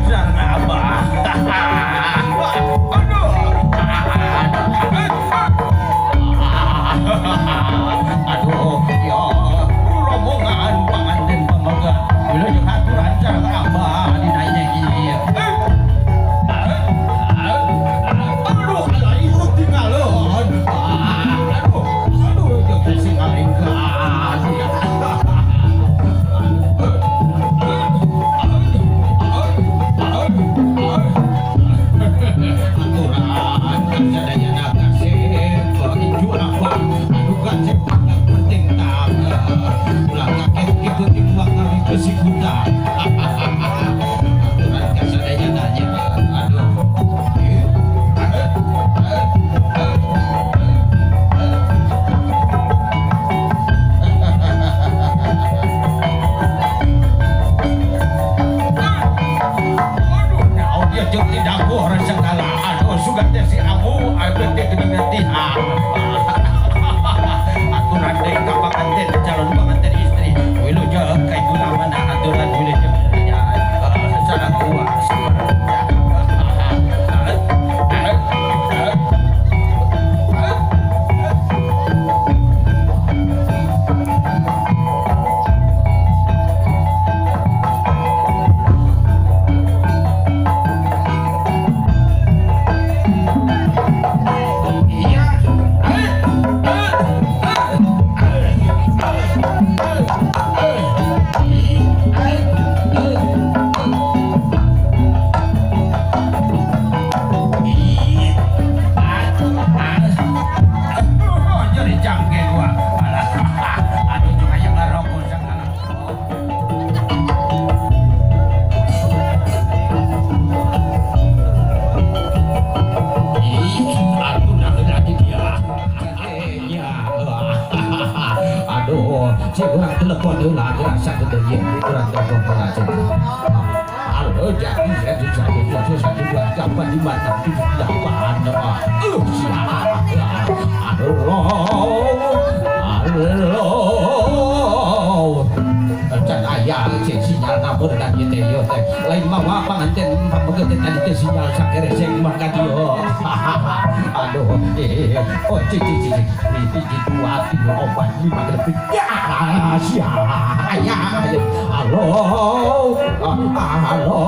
sareng abah. Aduh. Aduh, ya rombongan panganten pamegat. Wilujeng aturan sareng abah dina ieu. Aduh, alah ieu tinggalon. Aduh, aduh, jeung sing alengka. Aturan sadayana kasep inju abah anu kasep penting tang ulah kaget kitu ting waktu kesikuta. Aturan kasadayana nya. Aduh. Aduh, naon dia jeung tidak orang segala. Aduh, sugan teh si Amu, aduh teh geuning teh. Aturan deui ka panganten, calon panganten istri. Wilujeng ka ibu mana aturan wilujeng ya. Sareng uang Jadi jangke gua. Alah, aduh juga yang ngerokok segala. Ih, aduh lagi dia. Ya. Aduh, si urang telepon heula rasa gede ieu, urang telepon heula cenah. Halo, jadi jadi satu satu satu dua tiga empat lima enam tujuh delapan. Siapa? Aduh, halo. Can aya sinyal ngabur dan ieu teh ieu teh. Lain mawa panganten pameget teh tadi teh sinyal sakereseng mah ka dieu. Aduh, oh cici cici. Hiji dua tiga empat lima genep. Ya, siapa? Aya. Halo. Halo.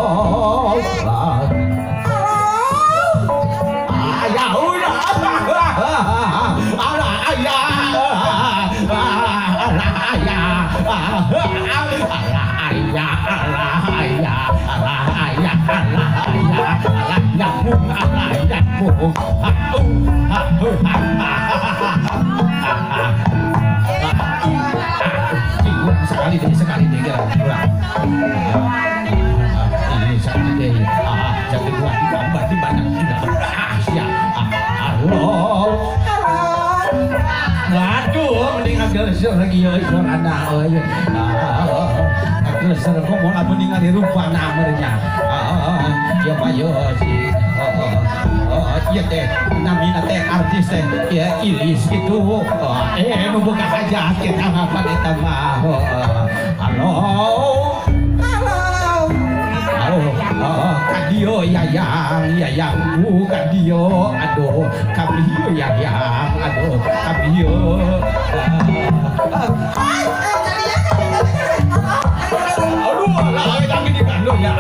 Ayah udah. Alah ayah. Alah ayah. Alah ayah. Alah ayah. Alah ayah. Alah ayah. Alah nyamuk. Alah nyamuk. Sekali deh, sekali deh, kurang. Ini sekali deh. Satu dua tiga empat lima enam tujuh delapan. Siap. Halo. Waduh, mending ambil lagi ya, suara euy. Ambil kok mau lamun ningali rupana meureunnya. Ya Pak yo si. Ieu teh namina teh artis teh ya Ilis gitu. Nu boga hajat kita apa eta mah. Halo. Halo. Halo. Kadio yayang yayangku kadio aduh kadio yayang aduh kadio. Aduh lah kami di Bandung ya.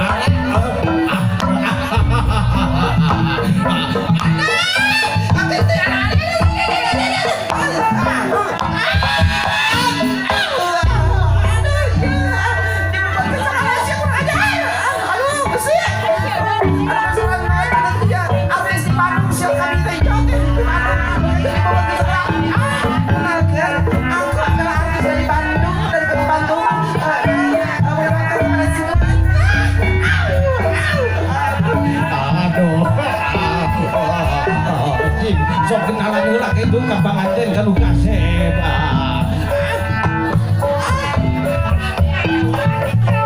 Sok kenalan heula kitu ka panganten ka nu kasep.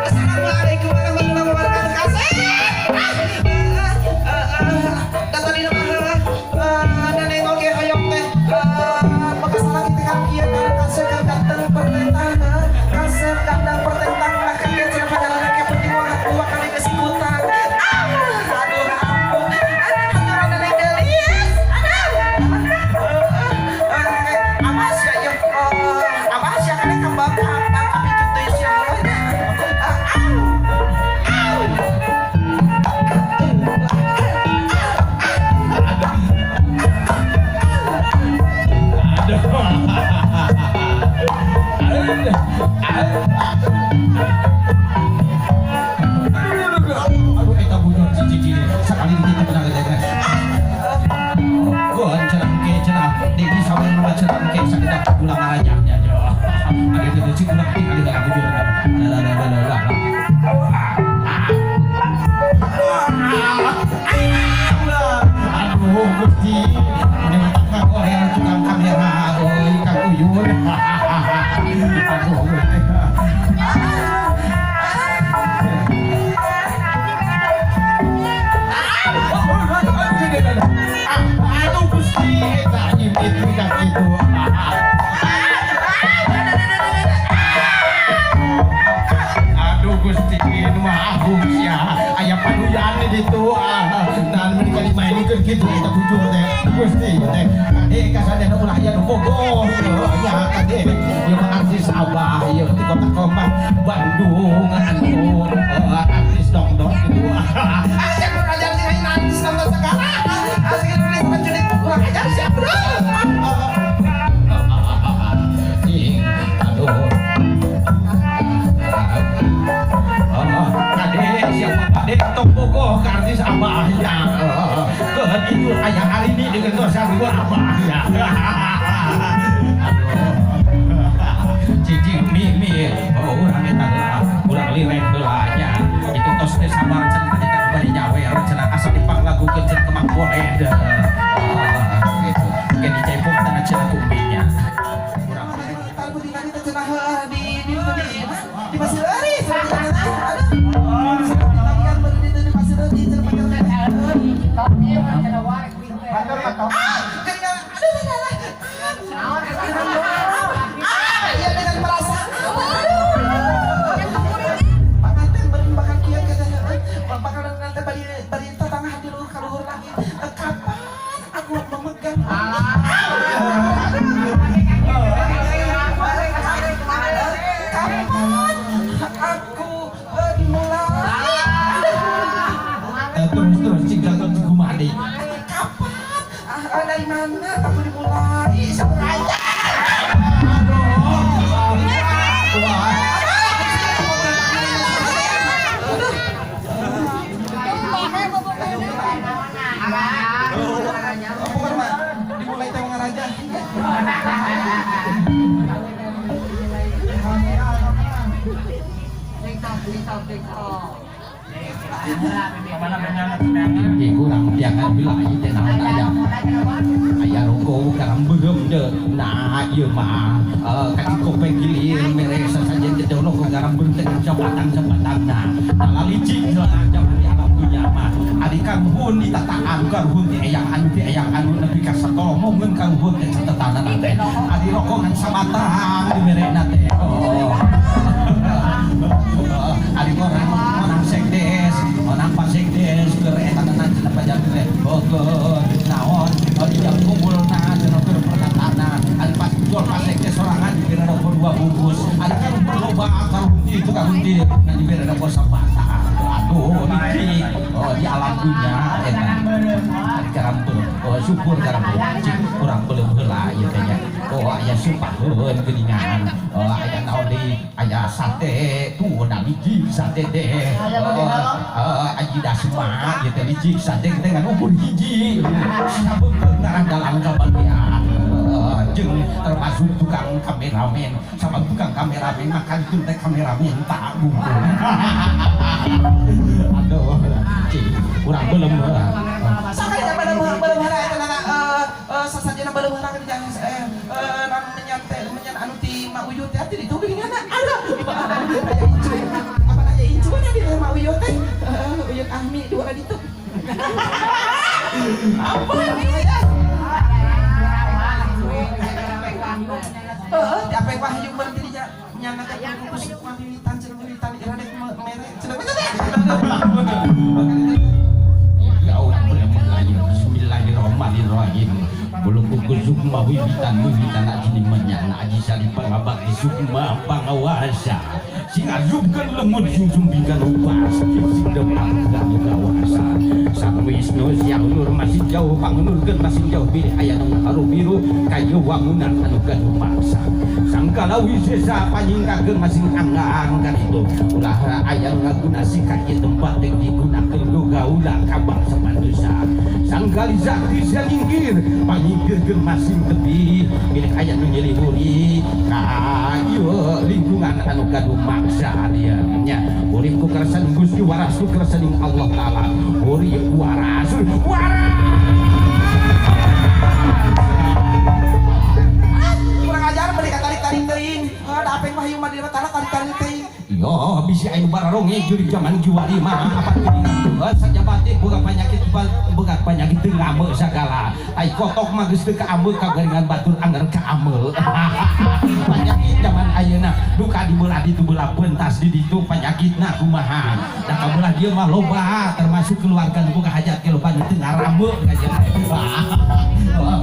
Assalamualaikum warahmatullahi wabarakatuh. Kasep. eta bujur cici sakali kita benar teh. Oh, cenah ke cenah di sawer mah cenah ke sakedak ulang arajahnya jo. Ada itu cik ulang tinggal di bujur. La la la la la. Aduh Gusti, ini mah korea tukang kamera euy Kang Uyun. Aduh Gusti. Aduh Gusti, eta nyimit ka kitu. Aduh Gusti, nu mah agung sia. Aya paduyan di ditu. Dan meuni dimainkeun kitu eta bujur teh. Gusti teh. Kade kasadana ulah aya nu bogoh. Ya kade. Ieu mah artis abah ieu ti kota Komang Bandung anu artis dongdot kitu. Asik kurang ajar sih artis dongdot segala. Asik nulis penculik kurang ajar sih bro. Ing aduh. Kade siapa kade tong bogoh ka artis abah ya. Keun itu aya hari ini dengan dosa dua abah ya. Aduh. Cicing mi oh urang eta heula urang lirek heula nya. Itu tos teh sabar cenah tadi kan bari nyawer cenah asa dipanglagukeun cenah kemang boleh. Gitu. Ke dicepok tanah cenah kuminya. Urang Di Pasir Ari, terus cing kumadi. Kapan? Dari mana aku dimulai? Sebenarnya. Dimulai teh ngaraja. Kurang jangan bila ieu teh naon aya. Aya rokok dalam beureum deuk. Nah ieu mah kaki kopeng gilir mere sasajen teh rokok garam beureum teh jabatan-jabatangna. Nah licik jaman di alam dunya mah. Ari karuhun ditataan karuhun ti eyang anu ti eyang anu nepi ka satolongeun karuhun teh catetanana teh. Ari rokok ngan sabatang diberena teh. Oh. Ari orang sekdes, orang pasekdes keur eta cenah pajar teh. Bogor naon di jam kumpulna cenah keur perkataana. Ari pas jual pasekdes sorangan dibere rokok 2 bungkus. Ari karuhun loba karuhun itu karuhun dieu nah dibere rokok sabatang. Aduh licik. Oh di alam dunya eta. Ari karampeul. Oh syukur karampeul. Cik urang beuleum heula ieu teh nya. Oh aya supaheun geuningan. Oh aya naon deui? Aya sate tuh da licik sate teh. Oh aji dasma ieu teh licik sate teh ngan ukur hiji. Sabeukeuh ngarah dalang kabagian. Jeung termasuk tukang kameramen sama tukang kameramen makan itu teh kameramen tak bungkul. Aduh, cik urang beuleum heula. Sakali beuleum heula eta nana sasajena beuleum heula kan jangan nang menyan teh menyan anu ti Ma Uyut teh ati ditu geuningan. Aduh. Apa aya incuan di Ma Uyut teh? Uyut Ahmi dua ditu. Apa ya? Heeh, apa wahyu berarti dia nyana ka kukus mamiwitan cenah wiwitan ira dek mere cenah teh. Ya Allah, bismillahirrahmanirrahim. Belum kukus sukma wiwitan wiwitan aji menyana aji salipan abadi sukma pangawasa. Sing azubkan lemut sumbikan upas sing depan kawasa. Sang Wisnu Pangunur masih jauh pangunurkeun masih jauh bilih aya nu ngaharu biru kayu wangunan anu gaduh maksa sangkala wisesa panyingkakeun masing anggang kan itu ulah aya nu ngaguna sikat ieu tempat teh digunakeun ku gaula ka bangsa manusia sangkali sakti nyingkir panyingkirkeun masing tepi bilih aya nu nyelihuri ka ieu lingkungan anu gaduh maksa dia nya urip ku kersan Gusti waras ku kersaning Allah Taala urip waras waras kurang ajar mereka tarik-tarik teuing da apeng mah ieu mah dina tanah tarik-tarik teuing. Yo bisi aya bararonge jurig zaman juari mah apa geuning sajabati boga penyakit teu ngame sagala ai kotok mah geus teu kaame kagaringan batur angger kaame penyakit zaman ayeuna duka dibelah ditu belah pentas di ditu penyakitna kumaha da kabelah dieu mah loba termasuk keluarga nu boga hajat ke loba nu teu ngarame kajeun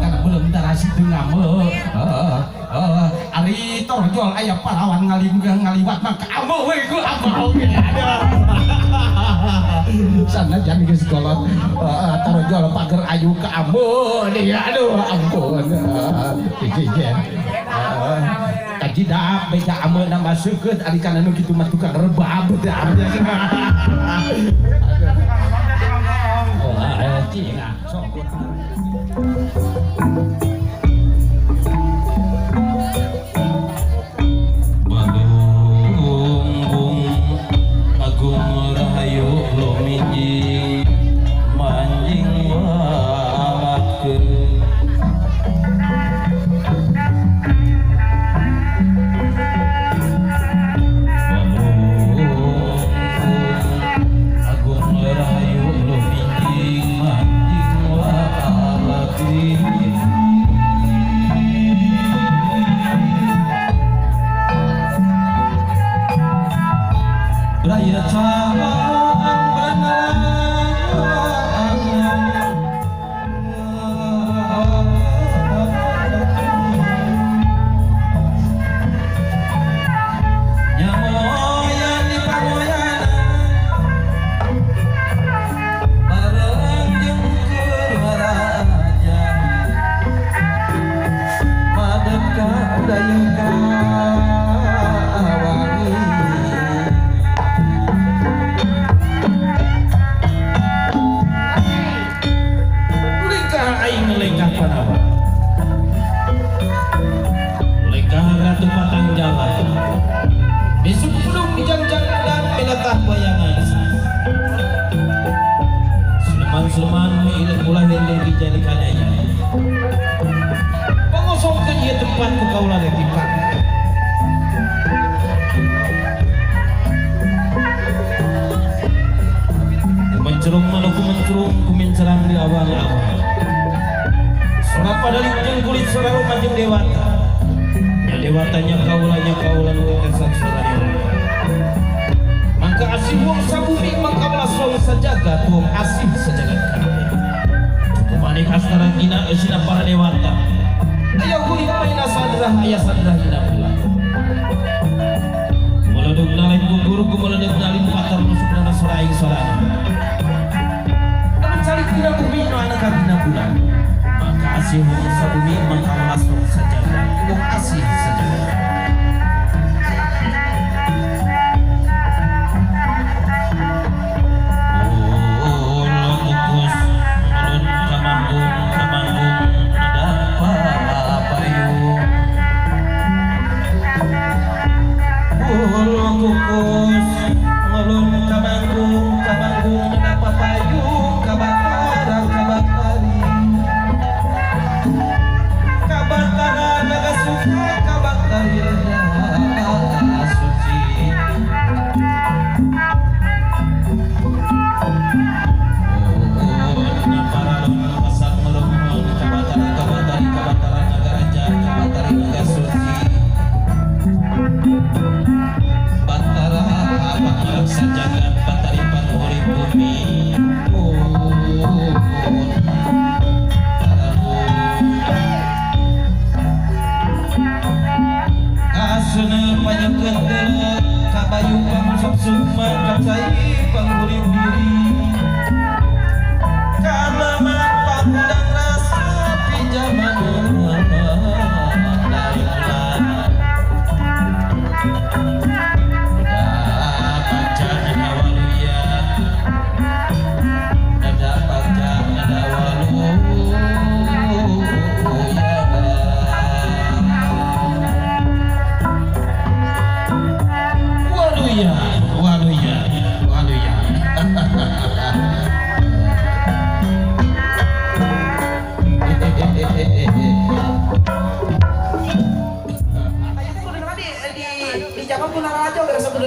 kana belum tarasi teu ngame ari torjol aya pahlawan ngaliwat mah kaame we ku apa oge sanajan geus kolot torjol pager ayu kaame deui aduh ampun hiji kajidak beja ameuna maseukeun ari kana nu kitu mah tukang rebab teh cina sok. Agung rahayu lumiji manjing walakeun Agung rahayu lumiji manjing walakeun Raya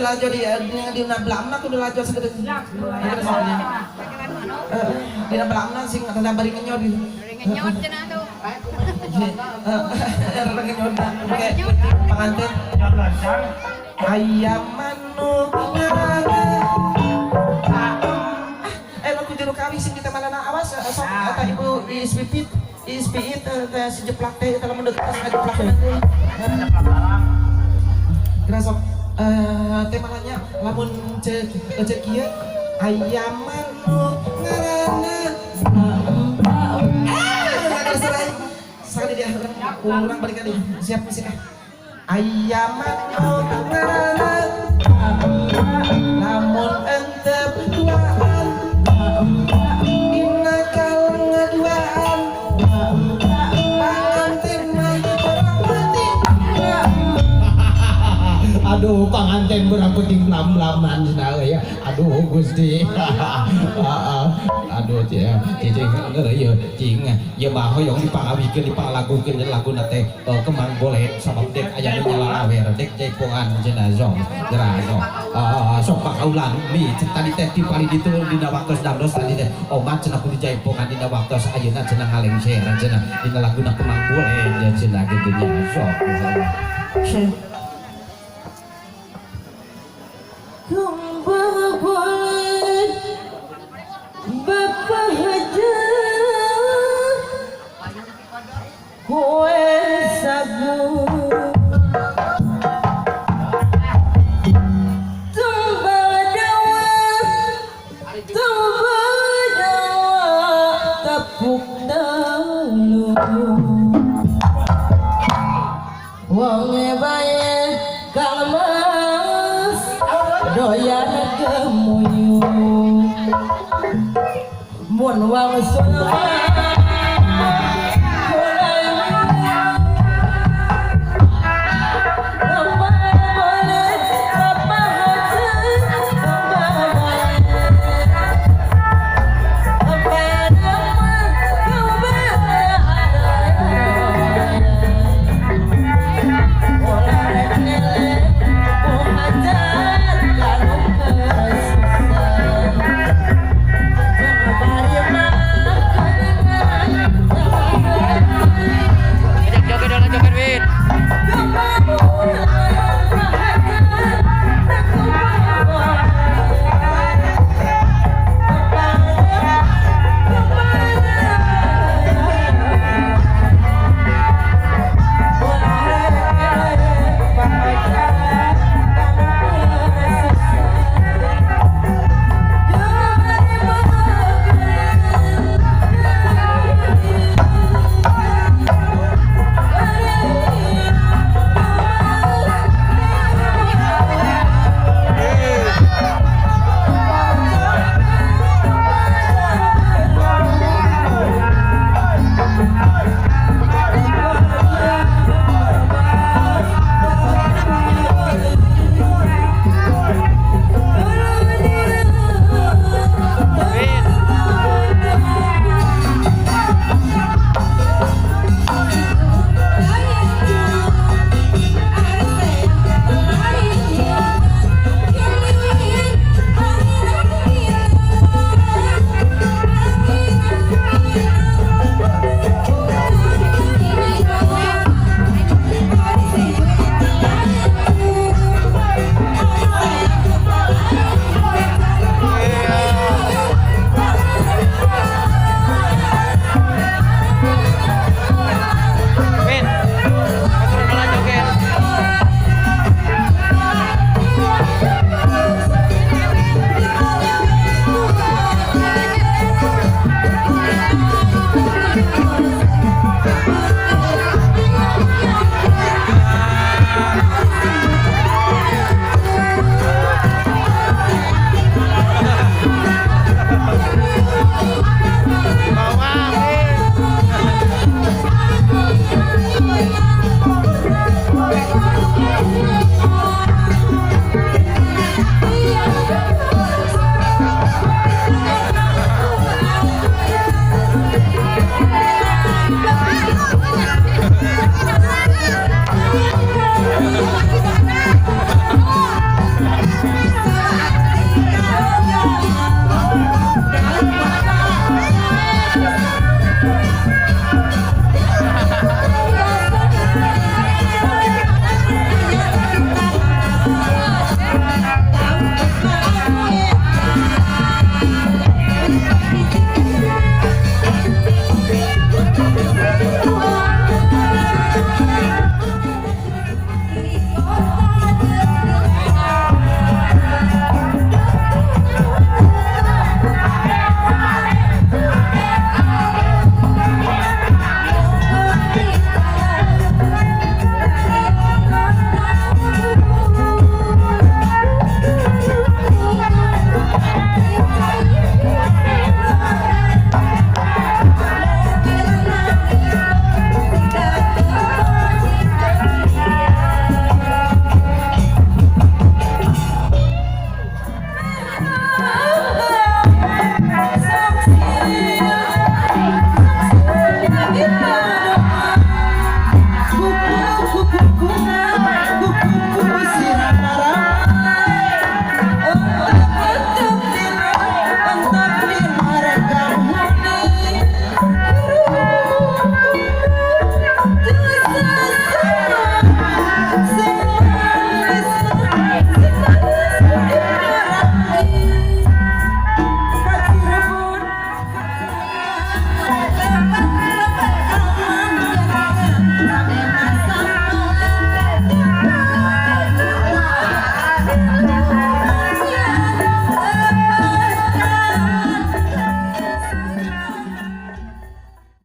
lalajo di dina belamna kudu lalajo sagede. Dina belamna sing rada bari ngenyot gitu. Ngenyot cenah tuh. Rada ngenyot kayak pengantin. Ayam manuk ngaranna. Ku juru kawin sing kita malana awas sok eta ibu ispipit ispiit teh si jeplak teh eta lamun deukeut ngajeplak teh. Geura sok teh malanya lamun ceuk ceuk ieu ayam manuk ngaranna. Ah, sekali dia urang balik deui. Siap musik ah. Ayam manuk ngaranna lamun entep duaan dina kalengaduaan panganten mah urang penting. Aduh panganten berang penting blam-blaman cenah euy. Aduh Gusti. Aduh cicing ieu cing ieu mah hoyong dipangawikeun dipanglagukeun laguna teh Kemang Boleh sabab dek aya nu nyalalawer dek jaipongan cenah zong geura zong. Sok pakaulan mi tadi teh ti pali ditu dina waktos damdos tadi teh omat cenah kudu jaipongan dina waktos ayeuna cenah ngalengser cenah dina laguna Kemang Boleh cenah kitu nya sok. Kembang boleh Bapak Haji kue sagu tumbal dawa tepuk dalu wonge bae kang mas doyan kemuyu mun wangsul